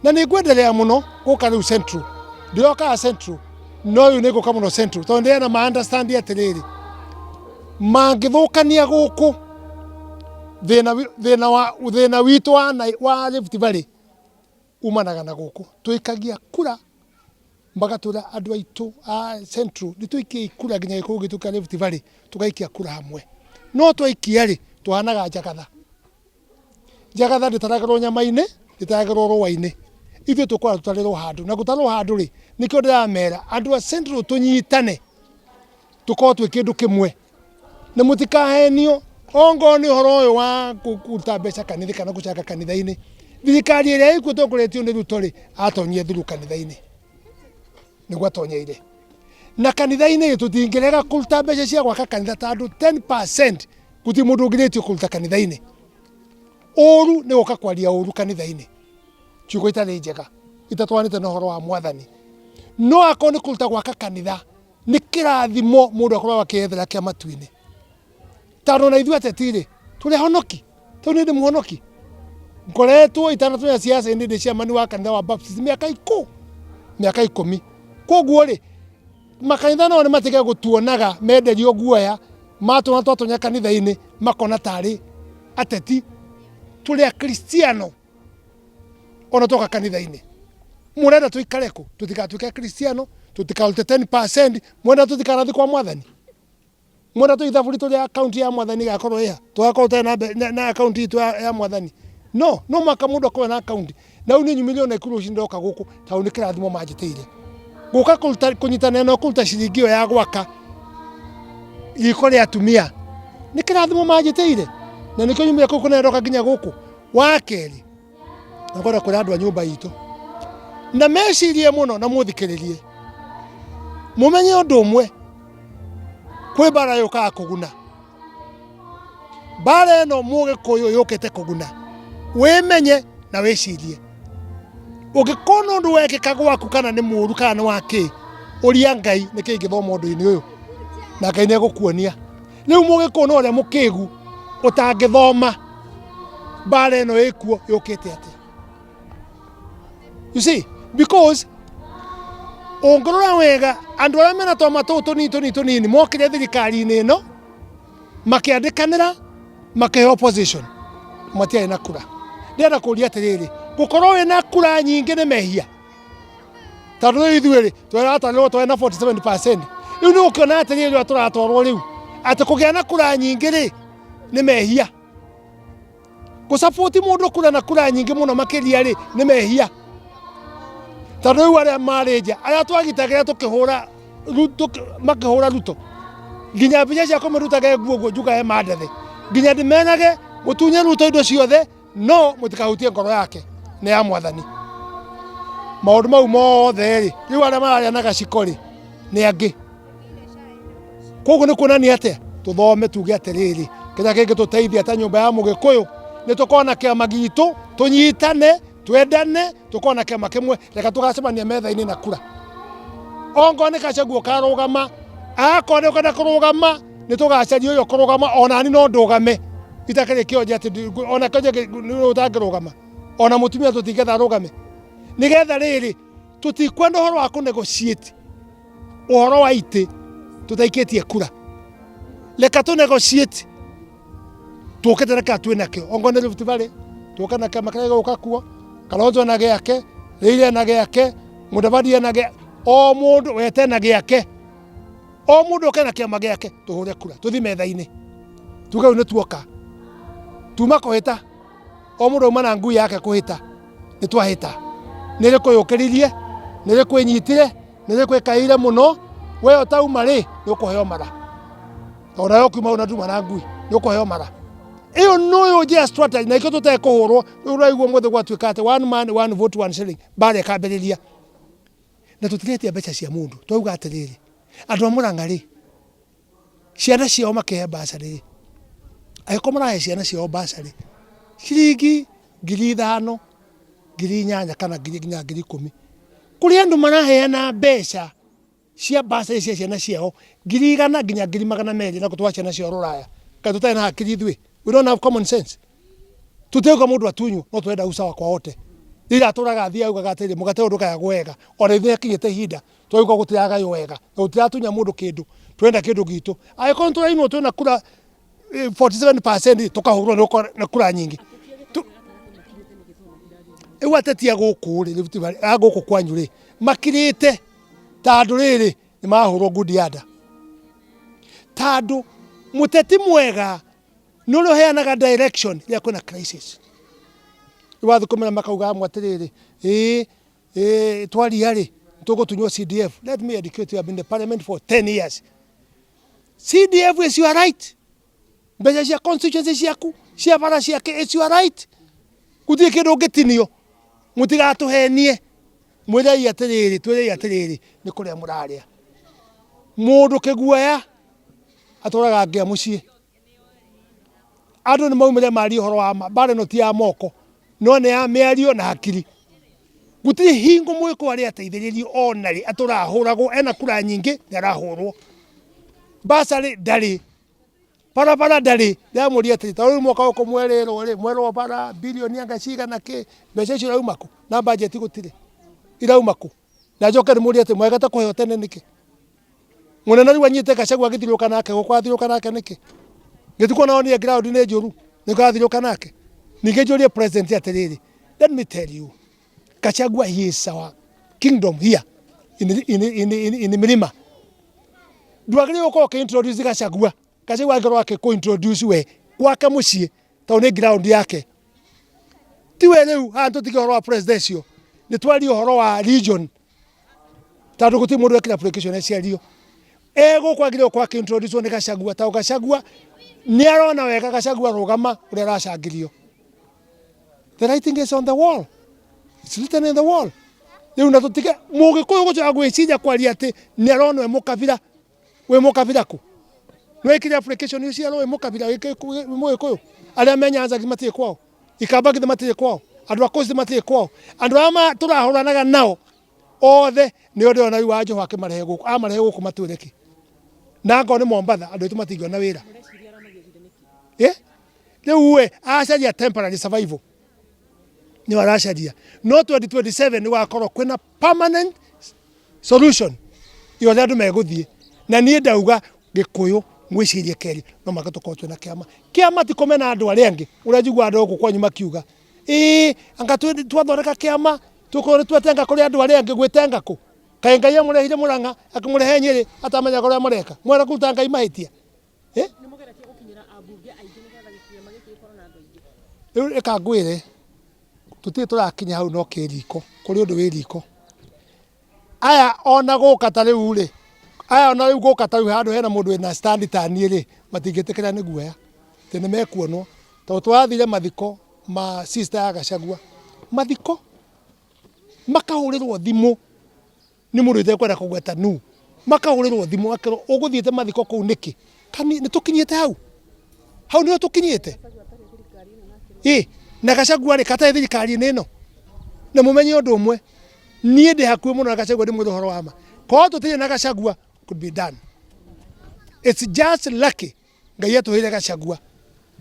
Na nĩ ngwendelea mũno gũka rĩu Central. Ndĩrokaga Central, no rĩu nĩ ngũka mũno Central tondũ ndĩrenda ma understand atĩrĩrĩ, mangĩthũkania gũkũ thĩna thĩna wa thĩna witũ wa wa Rift Valley umanaga na gũkũ. Tũikagia kura magatwĩra andũ aitũ a Central nĩ tũikie kura nginya gĩkũyũ gitũ kĩa Rift Valley tũgaikia kura hamwe. No twaikia rĩ, tũhanaga njagatha. Njagatha ndĩtaragĩrwo nyama-inĩ, ndĩtaragĩrwo rũa-inĩ. Ithuĩ tũkwenda tũtarĩrwo handũ, na gũtarwo handũ rĩ, nĩkĩo ndĩramera andũ a Central tũnyitane, tũkorwo twĩ kĩndũ kĩmwe, na mũtikahenio ongorwo nĩ ũhoro ũyũ wa kũruta mbeca kanitha kana gũcanga kanitha-inĩ. Thirikari ĩrĩa ĩkuo ĩtongoretio nĩ Ruto rĩ, atonyire through kanitha-inĩ, nĩguo atonyeire. Na kanitha-inĩ rĩ, tũtingĩrega kũruta mbeca cia gwaka kanitha tondũ 10% gũtirĩ mũndũ ũngirĩtio kũruta kanitha-inĩ. Ũru nĩ gũka kwaria ũru kanitha-inĩ, ciugo itarĩ njega itatwaranĩte na ũhoro wa Mwathani. No akorwo nĩ kũruta gwaka kanitha, nĩ kĩrathimo mũndũ akoragwo akĩyethera kĩa matu-inĩ. Tondũ ona ithuĩ ateti rĩ, tũrĩ ahonoki, tondũ niĩ ndĩ mũhonoki. Ngoretwo itanatonya siasa-inĩ ndĩ chairman wa kanitha wa Baptist mĩaka ikũ, mĩaka 10. Koguo rĩ, makanitha nao nĩ matige gũtuonaga menderio guoya, matuona twatonya kanitha-inĩ makona tarĩ ateti. Tũrĩ akristiano ona twoka kanitha-inĩ. Mũrenda tũikare kũ? Tũtigatuĩke akristiano, tũtikarute 10%, mwenda tũtikanathi kwa Mwathani? Mwenda tũ ithabu ritũ rĩa akaunti ya Mwathani ĩgakorwo ĩha? Tũgakorwo tũtarĩ na akaunti itũ ya Mwathani? No, no mũhaka mũndũ akorwo na akaunti. Na rĩu niĩ nyumĩrire Naikuru rũcinĩ ndoka gũkũ tondũ nĩ kĩrathimo manjĩtĩire. Gũka kũruta kũnyitanĩra nao kũruta ciringi ĩyo ya gwaka riko rĩa atumia nĩ kĩrathimo manjĩtĩire. Na nĩkĩo nyumire kũu kũnene ndoka nginya gũkũ. Wa kerĩ, na ngwenda kwĩra andũ a nyũmba itũ na mecirie mũno na mũthikĩrĩrie, mũmenye ũndũ ũmwe, kwĩ mbara yũkaga kũguna. Mbara ĩno mũgĩkũyũ yũkĩte kũguna, wĩmenye na wĩcirie. Ũngĩkorwo na ũndũ wekĩka gwaku kana nĩ mũru kana nĩ wa kĩ, ũria Ngai nĩkĩ ingĩthoma ũndũ-inĩ ũyũ, na Ngai nĩ egũkuonia. Rĩu mũgĩkũyũ no ũrĩa mũkĩgu ũtangĩthoma mbara ĩno ĩkuo yũkĩte atĩa. You see, because ũngĩrora wega andũ arĩa mena twama tũu tũnini tũnini tũnini mokire thirikari-inĩ ĩno makĩandĩkanĩra makĩheo position, matiarĩ na kura. Ndĩrenda kũria atĩrĩrĩ, gũkorwo wĩna kura nyingĩ nĩ mehia? Tondũ rĩu ithuĩ rĩ, twĩratarĩrwo twarĩ na 47%. Rĩu nĩ ũkĩona atĩrĩrĩ ũrĩa tũratwarwo rĩu, atĩ kũgĩa na kura nyingĩ rĩ, nĩ mehia. Gũcabũti mũndũ kura na kura nyingĩ mũno makĩria rĩ, nĩ mehia. Tondũ rĩu arĩa marĩ nja, arĩa twagitagĩra tũkĩhũra makĩhũra Ruto, nginya mbica cia kũmĩrutage nguo guo njugage mandethe, nginya ndĩmenage mũtunye Ruto indo ciothe, no mũtikahutie ngoro yake, nĩ ya Mwathani. Maũndũ mau mothe rĩ, rĩu arĩa mararĩa na gaciko rĩ, nĩ angĩ. Koguo nĩ kuonania atĩa? Tũthome tuge atĩrĩrĩ, kĩrĩa kĩngĩtũteithia ta nyũmba ya mũgĩkũyũ nĩ tũkorwo na kĩama gitũ, tũnyitane, twendane, tũkorwo na kĩama kĩmwe, reke tũgacemania metha-inĩ na kura. Ongorwo nĩ Gachagua ũkarũgama, akorwo nĩ ũkwenda kũrũgama, nĩ tũgacaria ũrĩa ũkũrũgama, onani no ndũgame. Itakĩrĩ kĩonje atĩ ona kĩonje nĩ ũtangĩrũgama, ona mũtumia tũtingĩetha arũgame. Nĩgetha rĩrĩ, tũtikwenda ũhoro wa kũ negotiate ũhoro wa itĩ tũtaikĩtie kura. Reka tũ negotiate tũkĩte na kĩrĩa twĩ nakĩo, ongorwo nĩ Rift Valley tũke na kĩama kĩrĩa gĩgũka kuo, Kalonzo ena gĩake, Raila ena gĩake, Mudavadi ena gĩake, o mũndũ wete na gĩake, o mũndũ oke na kĩama gĩake, tũhũre kura, tũthiĩ metha-inĩ tuge rĩu nĩ tuoka, tuma kũhĩta, o mũndũ auma na ngui yake kũhĩta, nĩ twahĩta. Nĩ ĩrĩkũ yũkĩririe, nĩ ĩrĩkũ ĩnyitire, nĩ ĩrĩkũ ĩkaĩire mũno, we ũtauma rĩ, nĩ ũkũheo mara. Tondũ nawe ũkiuma hau na nduma na ngui, nĩ ũkũheo mara. Ĩyo noyo njĩra strategy, na ikĩo tũtekũhũrwo, rĩu ũraigua ũmũthĩ gwatuĩka atĩ one man, one vote, one shilling, mbara ĩkambĩrĩria. Na tũtiretia mbeca cia mũndũ, twauga atĩrĩrĩ, andũ a Mũrang'a rĩ, ciana ciao makĩhe bursary rĩ, angĩkorwo marahe ciana ciao bursary, ciringi 5,000, 8,000 kana nginya 10,000. Kũrĩ andũ maraheana mbeca cia bursary cia ciana ciao 100,000 nginya 200,000 na gũtwara ciana ciao rũraya. Kaĩ tũtarĩ na hakiri ithuĩ? We don't have common sense. Tũtirauga mũndũ atunywo, no tũrenda usawa kwa wote. Rĩrĩa atũraga athiĩ augaga atĩrĩ mũgate ũyũ ndũgayagwo wega, ona ithuĩ akinyĩte ihinda twaigua gũtiragaywo wega na gũtiratunya mũndũ kĩndũ, tũrenda kĩndũ gitũ. Angĩkorwo nĩ tũrainwo twĩna kura 47% tũkahũrwo nĩ kura nyingĩ. Rĩu ateti a gũkũ rĩ, Rift Valley, a gũkũ kwanyu rĩ, makirĩte tondũ rĩrĩ nĩ marahũrwo ngundi ya nda. Tondũ mũteti mwega nĩ ũrĩa ũheanaga direction rĩrĩa kwĩna crisis. Rĩu wathiĩ kũmera makauga amwe atĩrĩrĩ, ĩĩ ĩĩ twaria rĩ, tũgũtunywo CDF. Let me educate you, I've been in the parliament for 10 years. CDF is your right. Mbeca cia constituency ciaku, cia bara ciake, it's your right. Gũtirĩ kĩndũ ũngĩtinio. Mũtigatũhenie. Mwĩrei atĩrĩrĩ, twĩrei atĩrĩrĩ, nĩ kũrĩa mũrarĩa. Mũndũ kĩguoya atũraga ngĩa mũciĩ. Andũ nĩ maumĩre marie ũhoro wa ma, mbara ĩno ti ya moko, no nĩ ya mĩario na hakiri. Gũtirĩ hingo mũgĩkũyũ arĩ ateithĩrĩrio ona rĩ, atũraga ahũragwo, ena kura nyingĩ nĩ arahũrwo. Bursary ndarĩ, barabara ndarĩ. Ndĩramũria atĩrĩ, ta rĩu mwoka gũkũ mwerĩrwo rĩ, mwerwo bara birioni anga cigana kĩ, mbeca icio irauma kũ? Na budget gũtirĩ, irauma kũ? Na njoke ndĩmũrie atĩ mwagĩte kũheo tene nĩkĩ? Mũnene rĩu anyite Gachagua agĩthiũrũrũka nake gũkũ athiũrũrũka nake nĩkĩ? Gĩtukũ ona onire ground nĩ njũru nĩkĩo athiũrũrũka nake. Ningĩ njũrie president atĩrĩrĩ, let me tell you, Gachagua he is our kingdom here in Mlima. Ndwagĩrĩirwo gũkorwo ũkĩ introduce Gachagua. Gachagua angĩkorwo akĩ introduce we gwake mũciĩ tondũ nĩ ground yake. Tiwe rĩu haha tũtige ũhoro wa presidential, nĩ twarie ũhoro wa region tondũ gũtirĩ mũndũ wekire application aciario. Egũkũ agĩrĩirwo gũkorwo akĩ introduce nĩ Gachagua tondũ Gachagua nĩ arona wega Gachagua rũgama ũrĩa aracangĩrio. The writing is on the wall. It's written in the wall. Rĩu na tũtige mũgĩkũyũ gũcoka gwĩciria kwaria atĩ nĩ aronwo e mũkabira. Wĩ mũkabira kũ? Nĩwekire application ũciarwo wĩ mũkabira wĩ mũgĩkũyũ? Arĩa me Nyanza githĩ matirĩ kwao? Ikamba githĩ matirĩ kwao? Andũ a Coast matirĩ kwao? Andũ aya tũrahũranaga nao othe nĩo ndĩrona rĩu Wanjoho akĩmarehe gũkũ, amarehe gũkũ matwĩre kĩ? Na angorwo nĩ Mombatha andũ aitũ matingĩona wĩra. Rĩu we aracaria temporary survival nĩyo aracaria, no 2027 nĩ gũgakorwo kwĩna permanent solution ya ũrĩa andũ megũthiĩ. Na niĩ ndauga Gĩkũyũ mwĩcirie kerĩ no mũhaka tũkorwo twĩna kĩama. Kĩama ti kũmena andũ arĩa angĩ ũrĩa njiguaga andũ gũkũ kwanyu makiuga, ĩĩ anga twathondeka kĩama tũkorwo nĩ twetenga kũrĩ andũ arĩa angĩ. Gwĩtenga kũ? Kaĩ Ngai amũrehire Mũrang'a akĩmũrehe Nyĩrĩ atamenyaga ũrĩa mareka? Mwenda kũruta Ngai mahĩtia? Nĩ mũgeretie gũkinyĩra ambunge aingĩ nĩgetha kĩama gĩkĩ gĩkorwo na andũ aingĩ? Rĩu reka ngwĩre, tũtirĩ tũrakinya hau no kĩ riko, kũrĩ ũndũ wĩ riko. Aya ona gũka ta rĩu rĩ, aya ona rĩu gũka ta rĩu handũ hena mũndũ wĩna stand ta niĩ rĩ, matingĩtĩkĩra nĩ guoya, atĩ nĩ mekuonwo. Tondũ tũrathire mathiko ma sister ya Gachagua, mathiko makahũrĩrwo thimũ nĩ mũndũ itekwenda kũgweta nũ, makahũrĩrwo thimũ makerwo ũgũthiĩte mathiko kũu nĩkĩ? Nĩ tũkinyĩte hau? Hau nĩho tũkinyĩte? Ĩ, na Gachagua rĩ, katarĩ thirikari-inĩ ĩno? Na mũmenye ũndũ ũmwe, niĩ ndĩ hakuhĩ mũno na Gachagua ndĩmwĩre ũhoro wa ma. Korwo tũtirĩ na Gachagua, could be done. It's just lucky Ngai atũheire Gachagua.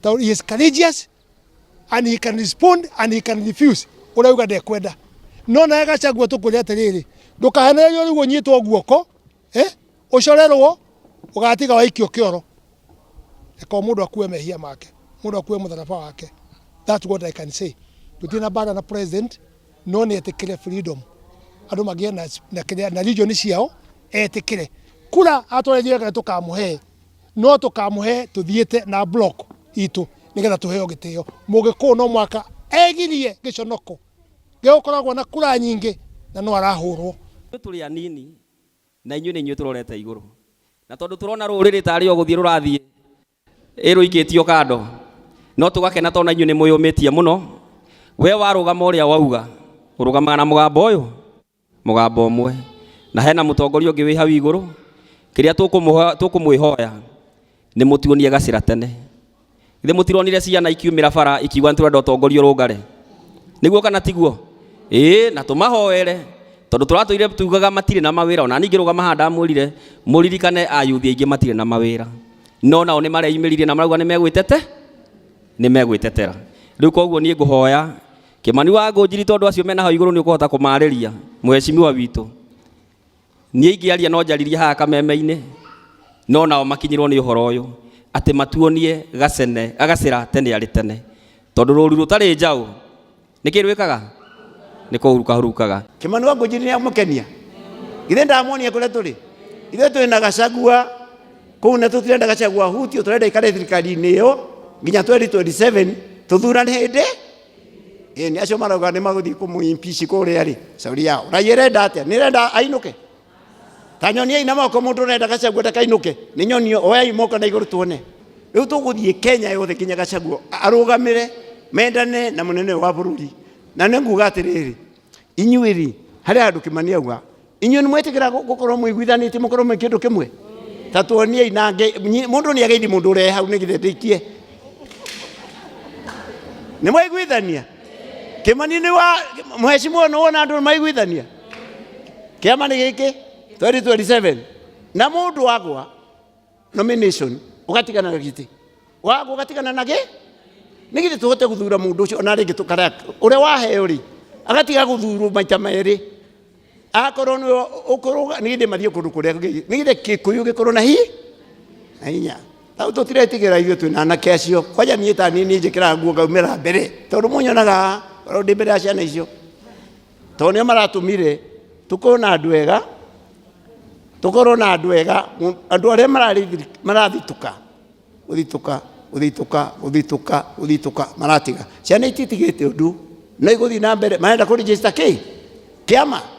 Tondũ he is courageous and he can respond and he can refuse. Ũrauga ndekwenda. No nawe Gachagua tũkwĩre atĩrĩrĩ, ndũkahenererio rĩu ũnyitwo guoko, eh, ũcorerwo, ũgatiga waikio kĩoro. Reke o mũndũ akue mehia make, mũndũ akue mũtharaba wake. That's what I can say. Tũtirĩ na mbara na president, no nĩ etĩkĩre freedom. Andũ magĩe na, na, kĩrĩa, na region ciao, etĩkĩre. Kura atwarĩrie wega tũkamũhe, no tũkamũhe tũthiĩte na block itũ nĩgetha tũheo gĩtĩo. Mũgĩkũyũ no mũhaka egirie gĩconoko gĩa gũkoragwo na kura nyingĩ na no arahũrwo. Ithuĩ tũrĩ anini na inyuĩ nĩ inyuĩ tũrorete igũrũ. Na tondũ tũrona rũrĩrĩ tarĩ o gũthiĩ rũrathiĩ ĩ rũikĩtio kando, no tũgakena tondũ na inyuĩ nĩ mwĩyũmĩtie mũno. We warũgama ũrĩa wauga, ũrũgamaga na mũgambo ũyũ, mũgambo ũmwe. Na hena mũtongoria ũngĩ wĩ hau igũrũ, kĩrĩa tũkũmwĩhoya nĩ mũtuonie gacĩra tene. Githĩ mũtironire ciana ikiumĩra bara ikiuga nĩ tũrenda ũtongoria ũrũngare? Nĩguo kana tiguo? Ĩĩ, na tũmahoere tondũ tũratũire tugaga matirĩ na mawĩra. Ona niĩ ngĩrũgama haha ndamwĩrire mũririkane ayuthi aingĩ matirĩ na mawĩra, no nao nĩ mareyumĩririe na marauga nĩ megwĩtete, nĩ megwĩtetera. Rĩu koguo niĩ ngũhoya Kimani wa Ngũnjiri tondũ acio mena hau igũrũ nĩ ũkũhota kũmarĩria mheshimiwa witũ. Niĩ ingĩaria no njaririe haha kameme-inĩ, no nao makinyĩrwo nĩ ũhoro ũyũ atĩ matuonie gacene gacĩra tene arĩ tene, tondũ rũru rũtarĩ njaũ nĩkĩ rwĩkaga nĩ kũhuruka hurukaga. Kimani wa Ngũnjiri nĩ amũkenia githĩ ndamuonia kũrĩa tũrĩ ithuĩ twĩ na Gachagua kũu na tũtirenda Gachagua hutio, tũrenda ikare thirikari-inĩ ĩyo nginya 2027 tũthurane hĩndĩ ĩ nĩ acio marauga nĩ magũthiĩ kũmũ-impeach kũrĩa rĩ cauri yao. Raia ĩrenda atĩa? Nĩ ĩrenda ainũke? Ta nyoniai na moko mũndũ ũrenda Gachagua ndakainũke. Nĩ nyonio, oyai moko na igũrũ tuone. Rĩu tũgũthiĩ Kenya yothe nginya Gachagua arũgamĩre mendane na mũnene wa bũrũri. Na nĩ nguga atĩrĩrĩ, inyuĩ rĩ, harĩ handũ Kimani auga, inyuĩ nĩ mwetĩkĩra gũkorwo mũiguithanĩtie mũkorwo mwĩ kĩndũ kĩmwe? Ta tuoniei na mũndũ nĩ ageithi mũndũ ũrĩa hau nĩgetha ndĩkie. Nĩ mwaiguithania? Kimani nĩ wa mheshimiwa, nĩ wona andũ maiguithania? Kĩama nĩ gĩkĩ 2027 na mũndũ wagwa nomination ũgatigana na gĩtĩ wagwa ũgatigana na gĩ nĩgetha tũhote gũthura mũndũ ũcio ona rĩngĩ tũkara ũrĩa waheo rĩ agatiga gũthurwo maita merĩ akorwo nĩwe ũkũrũga nĩgetha mathiĩ kũndũ kũrĩa nĩgetha Gĩkũyũ gĩkorwo na na hinya. Tau tũtiretigĩra ithuĩ twĩna anake acio. Kwanja niĩ ta niĩ niĩ njĩkĩraga nguo ngaumĩra mbere tondũ mũnyonaga korwo ndĩ mbere ya ciana icio tondũ nĩo maratũmire tũkorwo na andũ ega, tũkorwo na andũ ega, andũ arĩa marathitũka gũthitũka gũthitũka gũthitũka gũthitũka maratiga ciana ititigĩte ũndũ no igũthiĩ na mbere marenda kũregister kĩ kĩama.